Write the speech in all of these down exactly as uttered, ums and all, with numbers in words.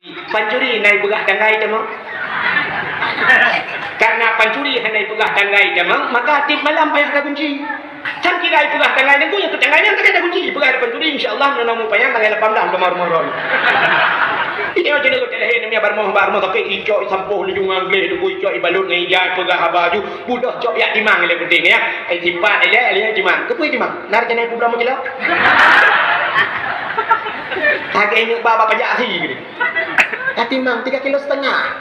Pancuri na ipeugah tanggai tamong. Karena pancuri hana ipeugah tanggai tamong, maka tiep malam payah takunci. Sang kira ipeugah tanggai nyan, nyang keu tanggai nyan ka takunci. Ipeugah pancuri, insya Allah, meunyoe na umur panyang, tanggai lapan blah, lama rumoh droe. Ini macam ni, teuh lahé, namanya barmoh, barmoh, tapi icok, isampoh, lijungan gleh, duku icok, ibalut ngon ija, ipeugah haba ju, budoh cok yak timang, ilée penting, ya. Eh, sipat, ilée, ilée timang. Keupeue timang? Na rencana ipeugah meucilok? Lagée ingat bak, bak pajak asi, gitu. Ka timang tiga kilo setengah.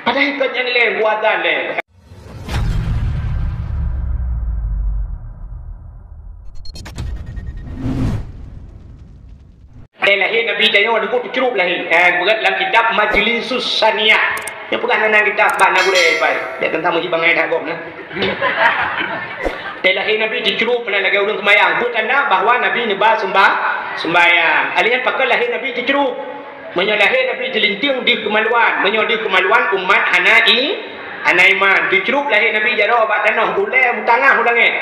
Padahai ikot nyan lé, buatan lé. Eh, lahé Nabi tanyoe, Teungku, teucrueb lahé. Eh, beuet lam kitab Majlisus Saniyah. Nyang peugah nan kitab bak na gurée pai. Dak teuntang meuhi bangai dak gob na. Teuh lahé Nabi teucrueb meunan lagée ureuëng seumayang. Buet tanda bahwa Nabi neuba seumbah-, seumbahyang. Alih nyan pakon lahé Nabi teucrueb. Meunyoe lahé Nabi teulinteung deuh keumaluan. Meunyoe deuh keumaluan, umat hana i-, hana iman. Teucrueb lahé Nabi jaroe bak tanoh, ulée meutangah u langét.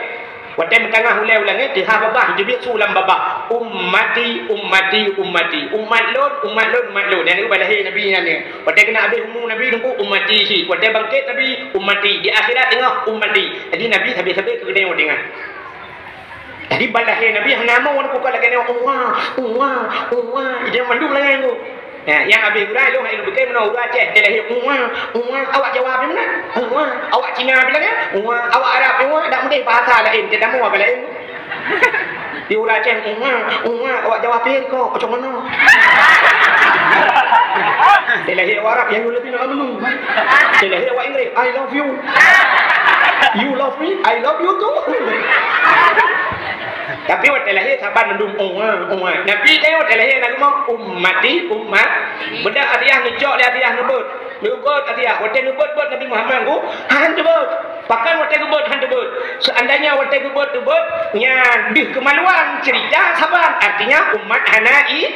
Watée meutangah ulée u langét, teuhah babah, teubiet su lam babah. Ummati, ummati, ummati. Umat lôn, umat lôn, umat lôn. Nyang nyoe bak lahé Nabi nyan nyoe. Watée keuneuk habéh umu Nabi, Teungku, ummati cit. Watée bangkét Nabi, ummati. Di akhirat teungoh, ummati. Jadi, Nabi sabe-sabe keu geutanyoe teuingat. Jadi, bak lahé Nabi hana mo, Teungku, kon lagée nyoe, "Uwa, uwa, uwa." Ija mandum lagée nyoe. Ya, nyang habéh urai lôn, hai lôn bukai meunoe urai Aceh, teuh lahé, "Uwa, uwa." Awak Jawa pih meunan, "Uwa." Awak Cina pih lagée, "Uwa." Awak Arab pih, "Uwa." Dak meudeh bahasa laén, teuh tamu ka laén. Di urai Aceh, "Uwa, uwa." Awak Jawa pih, "Kok, macam mana?" Teuh lahé awak Arab, "Ya ayyuhalladzina amanu." Teuh lahé awak Inggris, "I love you." "You love me, I love you too." Tapi watée lahé saban mandum, "Uwa, uwa." Nabi teuh watée lahé na geumong, "Ummati, ummat." Beudak Atiyah neucok lé Atiyah neubeuet. Neubeuet Atiyah. Watée neubeuet-beuet Nabi Muhammad ku, han teubeuet. Pakon watée geubeuet han teubeuet? Seandainya watée geubeuet teubeuet, nyan deuh keumaluan cerita saban. Artinya umat hana i-,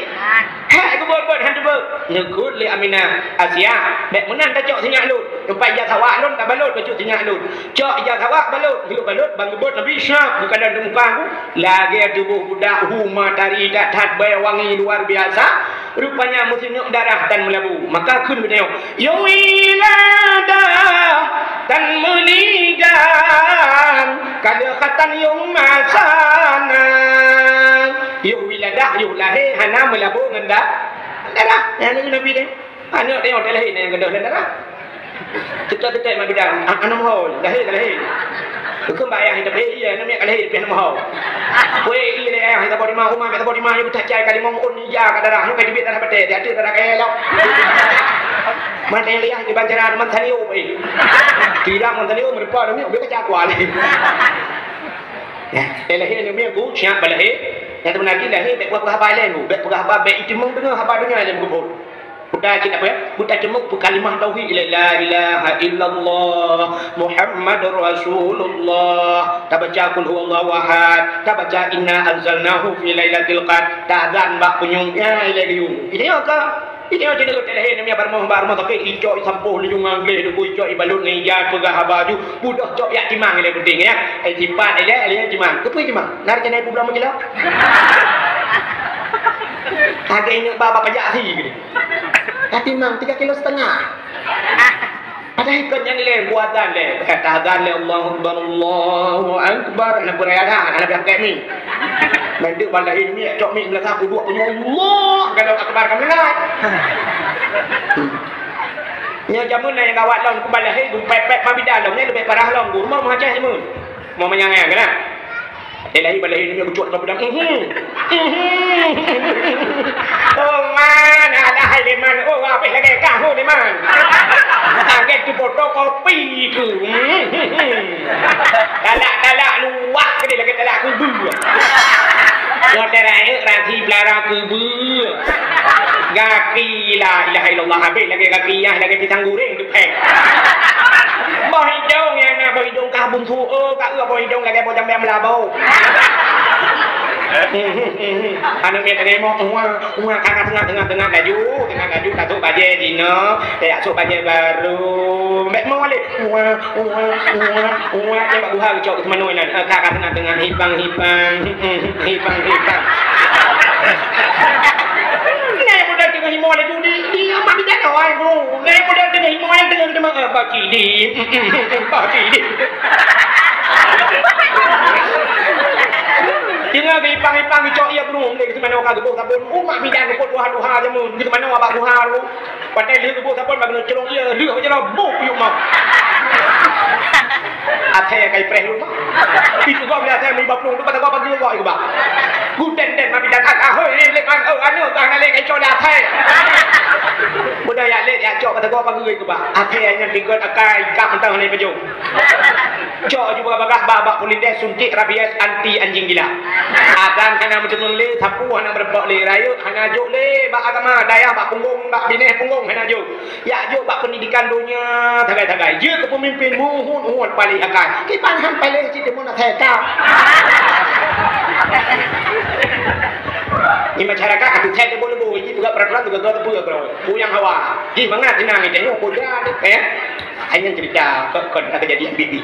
Hék, geubeuet-beuet han teubeuet. Neukheun lé Aminah, "Asiah, bék meunan tacok sinyak lôn. Teumpat ija sawak lôn tabalot bacut sinyak lôn." Cok ija sawak balot, geuyue balot, ban geubeuet Nabi syab, meukadan teumuka ku. Lagée tuboh budak hu matahari that-that bèe wangi luar biasa. Rupanya meusineuk darah tan meulabu. Maka kheun geutanyoe, "Yôh wiladah tan meuninggai, ka lheueh khatan yôh masa na." Yôh wiladah, yôh lahé, hana meulabu ngon da-, darah. Nyan Nabi teuh. Aneuk teuh nyang lahé nyang gadôh lam darah. Teutek-teutek mak bidan, a-, aneuk mohôi, lahé ka lahé. Keukeue bak ayah, tapi iya, aneuk miet ka lahé, tapi aneuk mohôi. Weh, iya lé ayah, kita bawa di ma, uma, kita bawa di ma, ibu tak cai kali ngomong, un, iya, ka darah, nyang ka jibit darah batée, di ateueh darah kaya lom. Man teuh nyang liah, di bancara, man teuh liu, eh. Tidak, man teuh liu, meureupa, aneuk miet, ubé ka cakwa lé. Ya, eh, lahé aneuk miet, bu, siap bak lahé. Nyang teuma lagi lahé, bék peugah haba ilée, bu. Bék peugah haba, bék itimeung deungoe haba donya ilée, bu. Buta cit apa ya? Buta cemuk peukalimah tauhid, la ilaha illallah Muhammadur Rasulullah. Tabaca qul huwallahu ahad, tabaca inna anzalnahu fi lailatul qadr, taazan bak punyueng, ya, ilée geuyue. Ini ya ka? Ini ya, jadi kata lahé namanya barmoh, barmoh, tapi icok, isampoh, lijungan gleh, duku icok, ibalut ngon ija, peugah haba ju, budoh cok yak timang ilée penting ya. Eh, sipat ilée, ilée timang. Keupeue timang? Na rencana ibu beulamoe cilok? Lagée ingat bak, bak pajak asi gitu. Ka timang tiga kilo setengah. Padahai ikot nyan lé, buatan lé. Kata azan lé, "Allahu Akbar, Allahu Akbar." Hana beuraya dah, hana biang kek mi. Nanti banda ini, cok mi, melangkah kudu, aku nyoe, "Allah, Allahu Akbar," kamu dengar. Nyoe jameun na nyang gawat lom, ku balahi, ku pepet mabida lom, nyan leubeh parah lom, ku rumoh meuhajah jameun. Mau menyang ayang, kan? Dia lahir, balahi, dia kucuk dalam pedang. Mhm. Mhm. Oh, man, alah, hai, Leman. Oh, habis lagi kah, oh, Leman. Angkat tu fotokopi tu. Mhm. Talak-talak luah ke dia lagi talak kubu. Kau terakhir, rasi pelara kubu. Gaki, la ilaha illallah, habis lagi gaki, ya, lagi pisang goreng. Boh idong nyang na boh idong ka bungsu, oh, ka eu boh idong lagèe boh jambang meulabô. Aneuk miet teurimong, wah, wah, ka, ka, teuingat, teuingat, teuingat laju, teuingat laju, ka sôk bajèe jinoe, ka sôk bajèe barô. Bèk meuwalét, wah, wah, wah, wah, nyan bak guha geucok keu manoe nyan. Eh, ka, ka, teuingat, teuingat, hipang, hipang, hipang, hipang. Nyan budak teungoh himoe laju di Ngai model teungoh iman teungoh teuma, eh, bak cili. Bak cili. Teungoh geupang-ipang geucok ie burung lé keuteumanoe ka geuboh sabon. Umak bidan geuboh tuha-tuha jameun. Keuteumanoe bak tuha tu. Watèe lheueh geuboh sabon bak geunoe colong ie, lheueh jaroe boh yue mah. Athèe kai preh yue mah. Itu gom dia athèe meuiba plueng tu, bak tagoe pageue gok yue bah. Guten-ten ma bidan, ah, ah, hoi, lé, lé, ah, oh, anu, ah, nalé kai cok dah athèe. Mudah ya lé, ya cok, kata gua bagi ke bah. Akhé nyan tingkat akai, ikap mentang ni pejong. Cok juga bagah bah, bak politeh suntik rabies anti anjing gila. Akan hana meuteumong lé, sapu hana meureumpok lé, rayeuk hana jok lé, bak agama, dayah bak punggong, bak binèh punggong hana jok. Ya jok bak pendidikan donya, tagai-tagai. Jeuet keu pemimpin muhun-muhun paléh akai. Kiban han paléh cit deungon akai ka. Di masyarakat, atu cek lebo-lebo, ini juga peraturan juga gak tebu ya, bro. Puyang hawa. Ih, mangat tenang, ini tengok bodoh, ya. Hanya cerita, kok, kok ada kejadian bibi.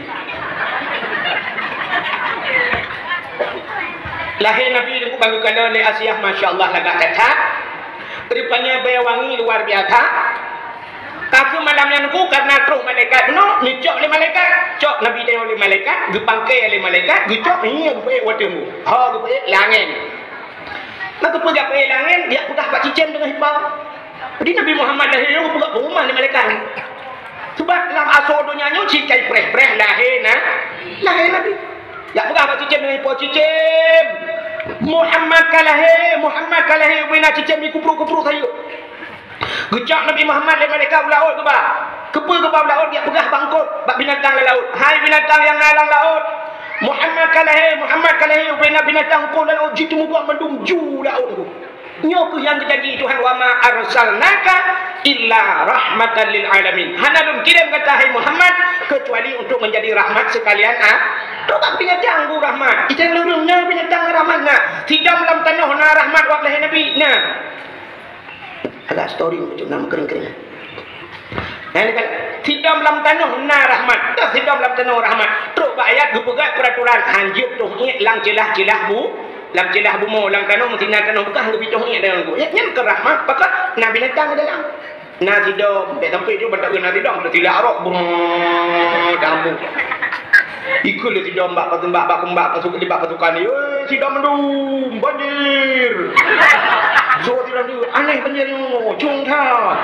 Lahé Nabi Teungku bangga kala lé Asiah, masya Allah, lagak that-that. Rupanya bèe wangi luar biasa. Ka keuh malam nyan Teungku, karena troh malaikat bunoe, neucok lé malaikat. Cok Nabi Teungku lé malaikat, geupangke lé malaikat, geucok, nyan geupeuék watèe Teungku. Ho, geupeuék lé angén. Maka peugah lé angén, jak peugah bak cicém teungoh ipa. Jadi Nabi Muhammad lahé nyoe geupeugah pengumuman lé malaikat. Sebab lam asoe donya nyoe cit kai preh-preh lahé na, lahé Nabi. Jak peugah bak cicém nyoe, "Po cicém, Muhammad ka lahé, Muhammad ka lahé." Ubé na cicém jikuprok-kuprok sayeup. Geucok Nabi Muhammad lé malaikat u laôt geuba. Keupeue geuba u laôt, jak peugah bak eungkôt, bak binatang lam laôt, "Hai binatang nyang na lam laôt, Muhammad ka lahé, Muhammad ka lahé." Ubé na binatang eungkôt lam laôt jiteumugok mandum ju laôt. Nyoe keuh nyang geujanji Tuhan, "Wa ma arsalnaka illa rahmatan lil alamin." Hana lôn kirém gata, hai Muhammad, kecuali untuk menjadi rahmat sekalian a-, Coba binatang bu rahmat. Itang lurung na binatang rahmat na. Sidom lam tanoh na rahmat wak lahé Nabi. Na. Agak story untuk nama kering-kering. Nah, ini kan, sidom lam tanoh na rahmat. Dah sidom lam tanoh rahmat. Trok bak ayat geupeugah peraturan hanjeuet toh iék lam ceulah-ceulah bu-, lam ceulah bumoe, lam tanoh meusinan tanoh beukah geupitoh iék dalam ku. Iék nyan keu rahmat, pakon na binatang dalam. Na sidom, bèk sampai tu bantak na sidom, teutilak arok, brrrr, dambu. Ikut lé sidom bak pasukan, bak, bak, bak pasukan, bak pasukan ni, "Oi, sidom mandum, banjir!" So sidom tu, "Aneh banjir nyoe, cung that!"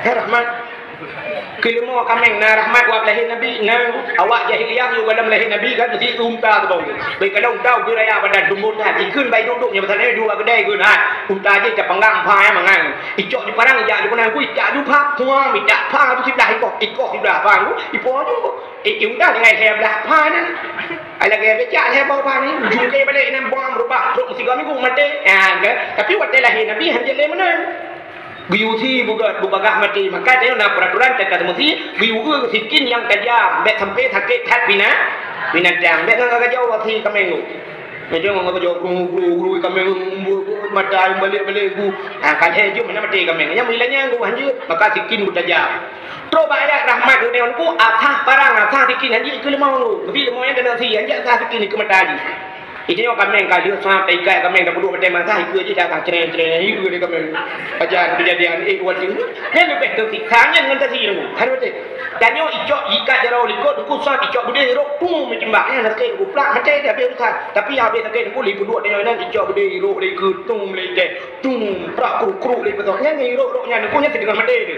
Hai rahmat. Keuleumô kaméng na rahmat wak lahé Nabi, na awak jahiliyah nyoe gohlom lahé Nabi kan meusti unta teubông. Bèk kalau unta ubé raya badan dumbon that, ikheun bai duek-duek nyoe pasal nyoe dua keudai kheun that. Unta jih tapanggang pha mangan. Icok di parang ijak di keunan ku icak ju pha, kuam icak pha tu siblah ikoh, ikoh siblah pha tu, ipo ju. I, i unta tinggai lhèe blah pha nyan. Ai lagèe becak lhèe boh pha ni, ujong ke balek nyan bom reubah trok meusigoe minggu maté. Ha, ke? Tapi watèe lahé Nabi hanjeuet lé meunan. Geuyue sie beugöt, beubagaih maté. Maka tanyoe na peuraturan teuka meusie, geuyue sikin nyang tajam, bèk sampai sakét that bina-, binatang. Bèk ngon gajôh sie kaméng tu. Macam ngon gajôh gru, gru, gru kaméng, mata balek-balek gru. Ha, ka lhèe jeuem na maté kaméng. Nyang meuilang nyan gru hanjeuet, maka sikin beutajam. Trok bak ayat rahmat geutanyoe tu, asah parang, asah sikin hanjeuet keu leumô tu. Tapi leumô nyan keuneuk sie, hanjeuet asah sikin keu mata jih. Iji nyoe kaméng ka lheueh sat taikat kaméng tapeuduek batèe masa, ikeue jih datang creng-creng, ikeue lé kaméng. Pajan keujadian, eh, watèe nyan leubeh teusiksa nyan ngon tasi nyoe. Hana watèe. Dan nyoe icok ikat jaroe likot, duku sat icok beudé rok, tum, timbak nyan sakét, kuplak maté dah habéh urusan. Tapi habéh sakét, kulit peuduek nyoe nan icok beudé rok lé ikeue, tum, lé teh, tum, prak kruk-kruk lé beutôi. Nyan rok-rok nyan, duku nyan sidroe maté tu.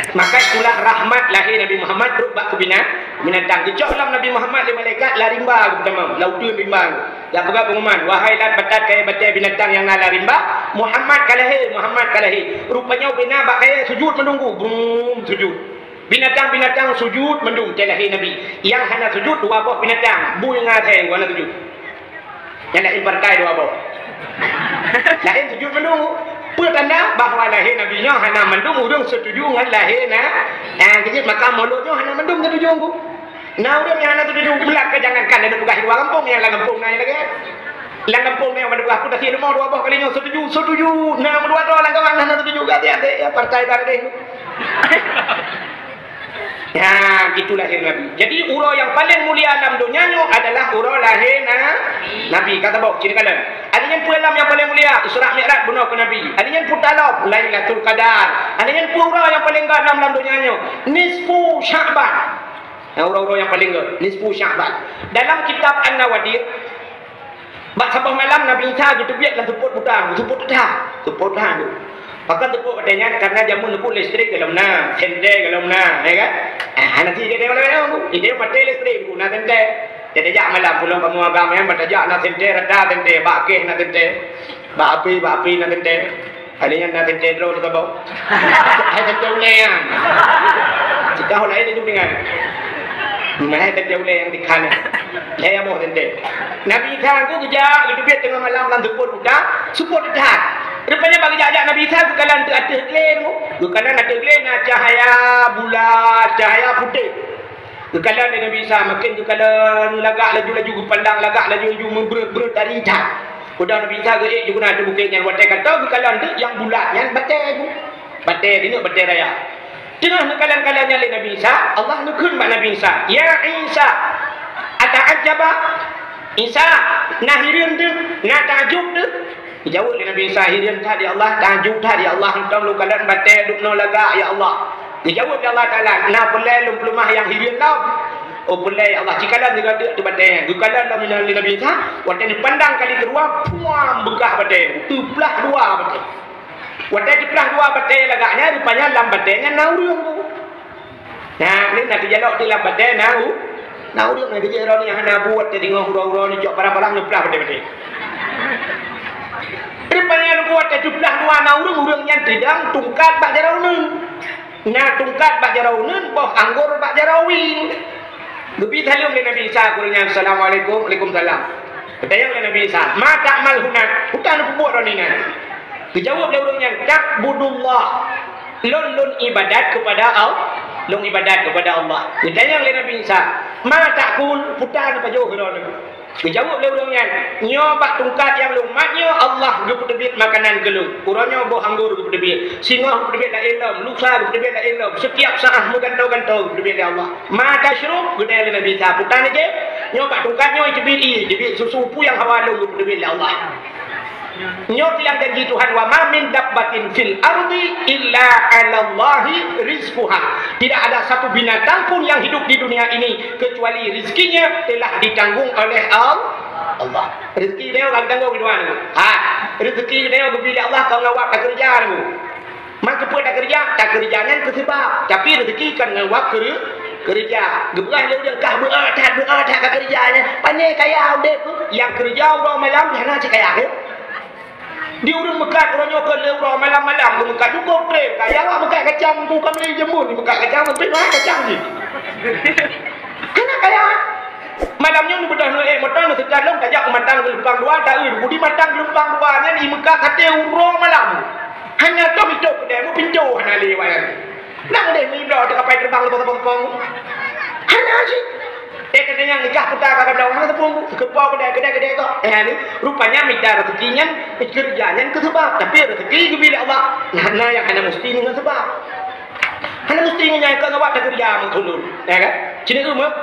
Maka itulah rahmat lahé Nabi Muhammad trok bak keu bina-, binatang. Geucok lom Nabi Muhammad lé malaikat lam rimba geupeutama, lam uteuen rimba. Geupeugah pengumuman, "Wahai lat batat kayèe batèe binatang nyang na lam rimba, Muhammad ka lahé, Muhammad ka lahé." Rupanya ubé na bak kayèe sujud mandum, brum, sujud. Binatang-binatang sujud mandum watèe lahé Nabi. Nyang hana sujud dua boh binatang, bui ngon asèe hana sujud. Nyang laén partai dua boh. Laén sujud mandum. Peue tanda bahwa lahé Nabi nyoe hana mandum ureueng setuju ngon lahé na-, na, keu jih maka mulod nyoe hana mandum setuju ngon. Na ureueng nyang hana setuju, meulat ka jangankan, na peugah di luwa gampông, nyang lam gampông na lagèe. Lam gampông na nyang peugah, "Aku dah siap leumo dua boh kali nyoe setuju, setuju." Na meudua droe lam kawan hana setuju, ka hati-hati, ya, partai baru deh. Nah, itu lahé Nabi. Jadi, uroe nyang paleng mulia lam donya nyoe adalah uroe lahé na-, Nabi. Ka saboh, cit kalon. Adak nyan peue lam nyang paleng mulia, Isra Mi'raj, bunoe Keu Nabi. Hari nyan peue taloe, Lailatul Qadar. Hari nyan peue uroe nyang paleng göt lam, lam donya nyoe? Nisfu Sya'ban. Nyang uroe-uroe nyang paleng göt, nisfu Sya'ban. Dalam kitab An-Nawadir, bak saboh malam Nabi Isa geuteubiet lam seupôt buta, seupôt that, seupôt that tu. Pakon seupôt watèe nyan? Karena jameun nyoe listrik golom na, senter golom na, ya kan? Ah, hana si jadi malam-malam tu. Jadi maté listrik tu, na senter. Jadi jak malam pulang kamoe agam nyan, mata jak na senter, rata senter, bak kèh na senter. Bak api, bak api na senter. Ada nyang na senter droe teuh saboh. Hai senter ulèe nyan. Cit ka ho laén itu dengan. Nah, hai senter ulèe nyang tikhan. Hai amoh senter. Nabi Isa tu geujak, geuteubiet teungoh malam lam seupôt buta, seupôt that. Rupanya bak geujak-jak Nabi Isa geukalon ateueh glé tu. Geukalon ateueh glé na cahya bulat, cahya putéh. Geukalon lé Nabi Isa, maken geukalon lagak laju-laju, geupandang lagak laju-laju, meubreuet-breuet tari that. Udah Nabi Isa geuék jih keunan ateueh bukét nyan, watèe ka geukalon teuk nyang bulat nyan batèe tu. Batèe, dineuk batèe raya. Teungoh neukalon-kalon nyan lé Nabi Isa, Allah neukheun bak Nabi Isa, "Ya Isa, ata'ajjaba?" Isa, na hireuen teuh, na taajub teuh? Geujaweueb lé Nabi Isa, "Hireuen that, ya Allah, taajub that, ya Allah, hantom lôn kalon batèe duek noe lagak, ya Allah." Geujaweueb lé Allah Taala, "Na peulai lôn peuleumah nyang hireuen lom." "Oh, peulai, ya Allah." Cikalon sigoe teuk batèe nyan. Geukalon lom lé Nabi Isa, watèe neupandang kali keudua, puam, beukah batèe, teuplah dua batèe. Watèe teuplah dua batèe lagak nyan, rupanya lam batèe nyan na ureueng. Nah, ni na teujalok di lam batèe na u-, na ureueng, na geujak droeneuh hana buet, teudeungoe uroe-uroe neucok barang-barang neuplah batèe-batèe. Rupanya watèe teuplah dua na ureueng, ureueng nyan teudong tungkat bak jaroe uneun. Na tungkat bak jaroe uneun, boh anggor bak jaroe wie. Geubi saleuem lé Nabi Isa keu ureueng nyan, "Assalamualaikum." "Waalaikumsalam." Geutanyong lé Nabi Isa, "Ma ta'mal huna?" Peue neupeubeuet droeneuh nyan? Geujaweueb lé ureueng nyan, "A'budullah." Lôn, lôn ibadat keupada Al-, lôn ibadat keupada Allah. Geutanyong lé Nabi Isa, "Ma ta'kul?" Peue neupajoh droeneuh? Geujaweueb lé ureueng nyan, "Nyoe bak tungkat nyang lôn mat nyoe Allah geupeuteubiet makanan keu lôn. Uroe nyoe boh anggor geupeuteubiet, singoh geupeuteubiet laén lom, lusa geupeuteubiet laén lom, setiap saat meugantoe-gantoe geupeuteubiet lé Allah." "Ma tasyrub?" Geutanyong lé Nabi Isa, "Peue neujieb?" "Nyoe bak tungkat nyoe teubiet ie, teubiet susu, peue nyang hawa lôn geupeuteubiet lé Allah." Nyoe nyang janji Tuhan, "Wa ma min dabbatin fil ardi illa 'alallahi rizquha." Tidak ada satu binatang pun yang hidup di dunia ini kecuali rezekinya telah ditanggung oleh Al-, Allah. Rezeki nyoe ka geutanggong lé Tuhan. Ha, rezeki nyoe geubri lé Allah, kon awak takeureuja nyoe. Man keupeue takeureuja? Takeureuja nyan keu seubab, tapi rezeki kon ngon awak keureu-, keureuja. Geupeugah lé ureueng kah beu-o that, beu-o that ka keureuja nyan. Pane kaya udép, nyang keureuja uroe malam hana cit kaya, eh? Di ureueng meukat uroe nyoe kon lé uroe malam-malam geumeukat, cukôp trép kaya, awak meukat kacang, ku ka meuli jameun meukat kacang, sampoe meuhat kacang jih. Hana kaya. Malam nyoe neubeudôh neuék moto, neuseukat lom tajak u Matang Geulumpang Dua, taeu budi Matang Geulumpang Dua nyan i meukat saté uroe malam. Hana tom itôp keudè, meupintoe hana lé wayang. Nang deh meubloe teuka pai teubang leupong-leupong. Hana cit. Eh, kata nyang nikah puta ka bloe hana teupeue. Keupo keudè, keudè, keudè kok. Eh, ni rupanya mita rezeki nyan, keureuja nyan keu seubab, tapi rezeki geubri lé Allah. Nah, na nyang hana musti ngon seubab. Hana musti ngon nyang ka ngawat takeureuja meuthulôn, ya kan? Cit nyoe meuh.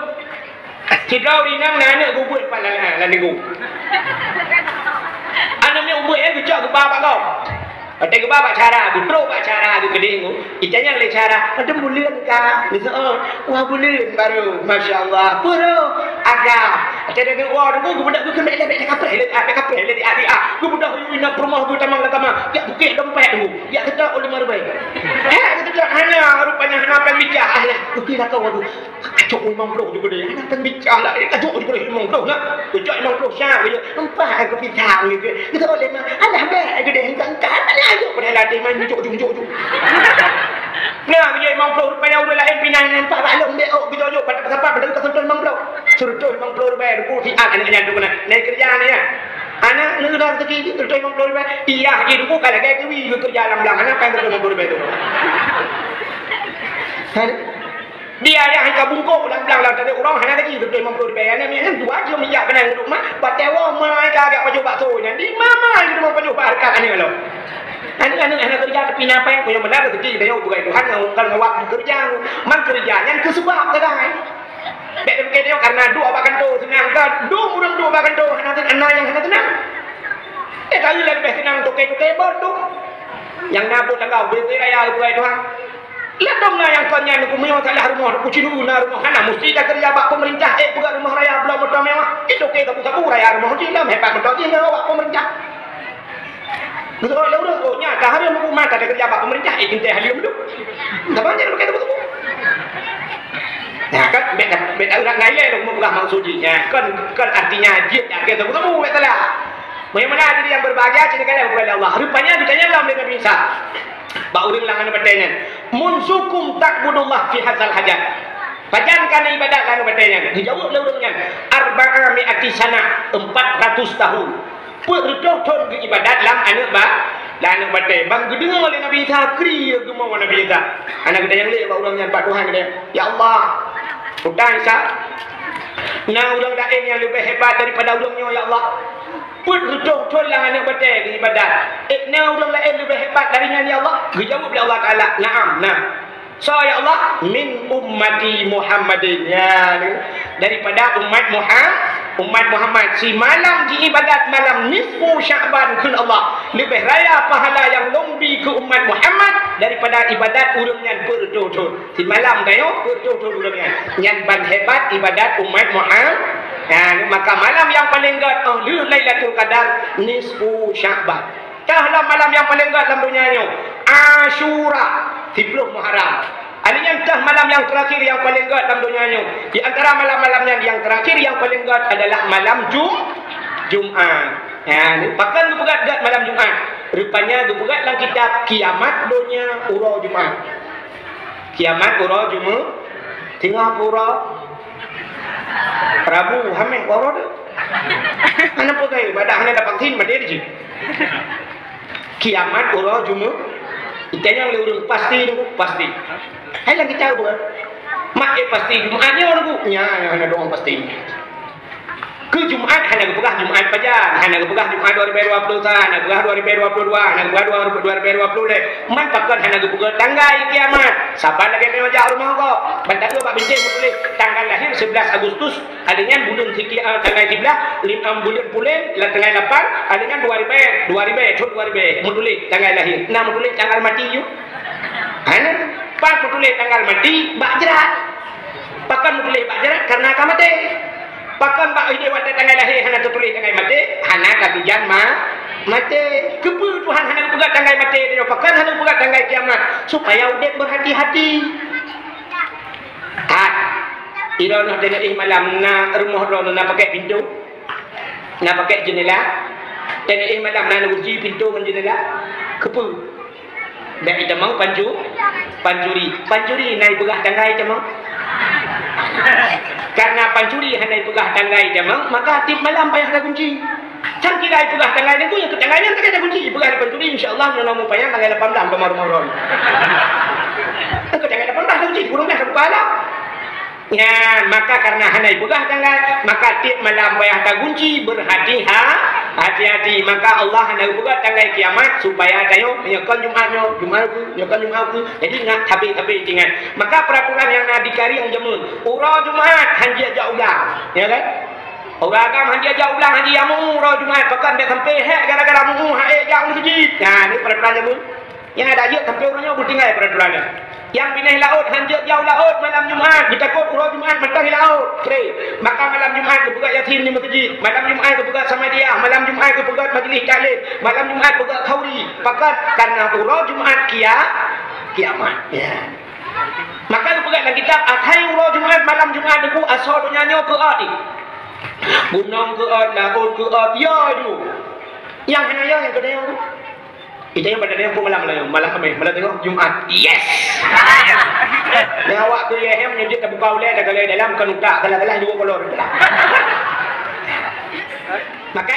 Sidroe ureueng inong na aneuk geubuet pat lam, lam linggong. Aneuk nyan ubeut, eh, geucok geuba bak gob. Watèe geuba bak cara, geutrok bak cara, geukeudéh ngon. Itanyong lé cara, "Padum buleuen ka?" Geuseuôt, "Dua buleuen baru." "Masya Allah." "Peue?" "Agam." Watèe deungoe, "Wah, deungoe," geubeudôh, geukeumèk lé, "Bèk kapreh lé, ah, bèk kapreh lé, ah, ah." Geubeudôh yue inong peurumoh geutamong lam kama, jak bukét dompet deungoe, jak seutôt u limong ribèe. Eh, geuseuôt hana, rupanya hana péng bicah. Ah, ya, rugi lakoe, waduh. Kacok limong ploh ju keudéh, hana péng bicah laén. Kacok ju keudéh limong ploh na. Kacok limong ploh sya, kacok empat aku pisang gitu. Gitu boleh mah. Alah, bèk aku deh, engkau, engkau. Alah, ayo, pada latih main, jok, jok, jok, jok. Nah, kacok limong ploh rupanya ureueng laén pinah, nampak bak lôn, bèk, oh, kacok, jok, pada sapat, pada kita sentuh limong ploh. Sentuh limong ploh ribèe, ruku siat aneuk nyan tu keunan. Naik kerja ni ya. Aneuk, aneuk dah rezeki, sentuh limong ploh ribèe. Iya, jadi ruku kalau gaji kiwi, kerja lam belang, aneuk kan sentuh limong ploh ribèe tu. Kan? Di ayah ka bungkôh lam blang, lam tadek ureueng hana gaji, beutôi limong ploh ribèe. Aneuk nyan dua jeuem jak keunan duek mah, patéh woe ma ka agak pajoh bakso nyan. Di ma-ma itu mah pajoh bak hareukat aneuk lom. Aneuk-aneuk hana keureuja tapi na péng, meunyoe meunan rezeki geutanyoe beugai Tuhan ngon, ngon awak keureuja. Man keureuja nyan keu seubab sagai. Bèk tapike tanyoe karena duek bak kantô seunang ka, dum ureueng duek bak kantô hana, hana nyang hana seunang. Eh, tahu lah leubeh seunang toke-toke bot tu. Nyang na buet lagau, bri-bri raya keupeue Tuhan. Ladom na nyang kon nyan kumeunyoe salah rumoh, kucinu na rumoh, hana musti takeureuja bak peumeurintah, eh, peugah rumoh raya bloe moto mewah. Itoke sabu-sabu raya rumoh jih, lom hebat moto jih ngon awak peumeurintah. Beutôi lé ureueng, oh, nyan ka hareuem huköman ka takeureuja bak peumeurintah, eh, teuntèe haleum tu. Saban nyan bukan sabu-sabu. Nah, kan, bèk, bèk tahu nak ngai lé dong, peugah maksud jih. Nah, kan, kan artinya jih, ya, kan, sabu-sabu, bèk salah. Bagaimana jadi yang berbahagia, ceritakan yang kepada Allah. Rupanya, ditanya lom lé Nabi Isa. Bak ureueng lam aneuk batèe nyan, "Munzukum ta'budullah fi hadzal hajar?" Pajan ka na ibadat lam aneuk batèe nyan? Geujaweueb lé ureueng nyan, "Arba'a mi'ati sanah, empat ratus tahun." Peuet reutôh thon geuibadat lam aneuk ba-, lam aneuk batèe. Ban geudeungoe lé Nabi Isa, kri geumoe Nabi Isa. Hana geutanyong lé bak ureueng nyan, bak Tuhan geutanyoe, "Ya Allah, peue Isa, na ureueng laén nyang leubeh hebat daripada ureueng nyoe, ya Allah?" Peuet reutôh thon lam aneuk batèe geuibadat. Eh, na ureueng laén leubeh hebat dari nyan, ya Allah? Geujaweueb lé Allah Taala, "Na'am, na." "Soe, ya Allah?" "Min ummati Muhammadin." Ya, daripada umat Muha-, umat Muhammad. Simalam jiibadat malam nisfu Sya'ban kheun Allah. Leubeh raya pahala nyang lôn bi keu umat Muhammad daripada ibadat ureueng nyan peuet reutôh thon. Simalam tanyoe peuet reutôh thon ureueng nyan. Nyan ban hebat ibadat umat Muhammad. Nah, maka malam nyang paleng gèt, oh, lheueh Lailatul Qadar, nisfu Sya'ban. Teuh lam malam nyang paleng gèt lam donya nyoe, Asyura, siplôh Muharram. Alèh nyan teuh malam nyang teurakhir nyang paleng gèt lam donya nyoe. Di antara malam-malam nyan nyang teurakhir nyang paleng gèt adalah malam Jum-, Jumat. Ha, ni pakon geupeugèt gèt malam Jumat? Rupanya geupeugèt lam kitab, kiamat donya uroe Jumat. Kiamat uroe Jumat, singoh uroe Rabu, Hamèh, uroe tu. Hana peugah, badak hana dapat vaksin, maté di sini. Kiamat uroe Jumat. Itanyong lé ureueng, pasti tu, pasti. Hai lagi tahu bukan? Mak, eh, pasti Jumat nyoe tu. Nya, hana doang pasti. Keu Jumat hana geupeugah Jumat pajan, hana geupeugah Jumat dua ribu dua puluh satu, hana geupeugah dua ribu dua puluh dua, hana geupeugah dua ribu dua puluh lhèe. Man pakon hana geupeugah tanggai kiamat? Saban lagèe meunyoe jak rumoh gob, ban tateuk bak bintèh meutuléh tanggal lahir sebelas Agustus, alèh nyan buleuen siki-, eh, tanggai siblaih, lim-, em, buleuen pulen, lam tanggai lapan, alèh nyan dua ribèe, dua ribèe, thôn dua ribèe, meutuléh tanggai lahir. Na meutuléh tanggal maté yôh? Hana. Pat meutuléh tanggal maté? Bak jrat. Pakon meutuléh bak jrat? Karena ka maté. Pakon bak idéh watèe tanggai lahé hana teutuléh tanggai maté? Hana ka tujan ma-, maté. Keupeue Tuhan hana geupeugah tanggai maté tanyoe? Pakon hana geupeugah tanggai kiamat? Supaya udép beuhati-hati. That. Droeneuh teuneuk éh malam na rumoh droeneuh na pakèk pintoe? Na pakèk jeundela? Teuneuk éh malam na neugunci pintoe ngon jeundela? Keupeue? Bèk itamong pancu-, pancuri. Pancuri na ipeugah tanggai tamong. Karena pancuri hana ipeugah tanggai tamong, maka tiep malam payah tagunci. Cangkira ipeugah tanggai nyan, keu tanggai nyan teuka tagunci. Ipeugah lé pancuri, insya Allah, nyoe na mupayang tanggai lapan blah, lom rumoh droeneuh. Keu tanggai lapan blah tagunci, burung dah tabuka lah. Nyan, maka karena hana ipeugah tanggai, maka tiep malam payah tagunci, berhati-ha-, hati-hati. Maka Allah hana geupeugah tanggai kiamat supaya tanyoe, nyoe kon Jumat nyoe, Jumat ku, nyoe kon Jumat ku. Jadi, ngat sabe-sabe ingat. Maka peraturan nyang na di Karieng jameun, uroe Jumat hanjeuet jak u blang. Ya kan? Ureueng agam hanjeuet jak u blang, hanjeuet jak meu uroe Jumat. Pakon bèk sampai hèk gara-gara meu hana ék jak u meuseujid. Nah, ni peraturan jameun. Nyang ada jeuet sampai uroe nyoe beutinggai peraturan nyan. Nyang binéh laôt hanjeuet jak u laôt malam Jumat, geutakot uroe Jumat mantong i laôt. Tré. Maka malam Jumat geupeugah Yasin di meuseujid, malam Jumat geupeugah Samadiyah, malam Jumat geupeugah majlis taklim, malam Jumat peugah khauri. Pakon? Karena uroe Jumat kia-, kiamat. Ya. Maka geupeugah lam kitab, asai uroe Jumat, malam Jumat nyoe asoe donya nyoe keuôt. Gunong keuôt, laôt keuôt, ya ju. Nyang hana ya, nyang keudéh. Itanyong bak tanyoe peue malam, malam, malam Khameh, malam teuh Jumat. Yes! Nyan awak keu I M nyoe jeuet tabuka ulèe, takalon dalam, kon utak, salah-salah dua kolor. Maka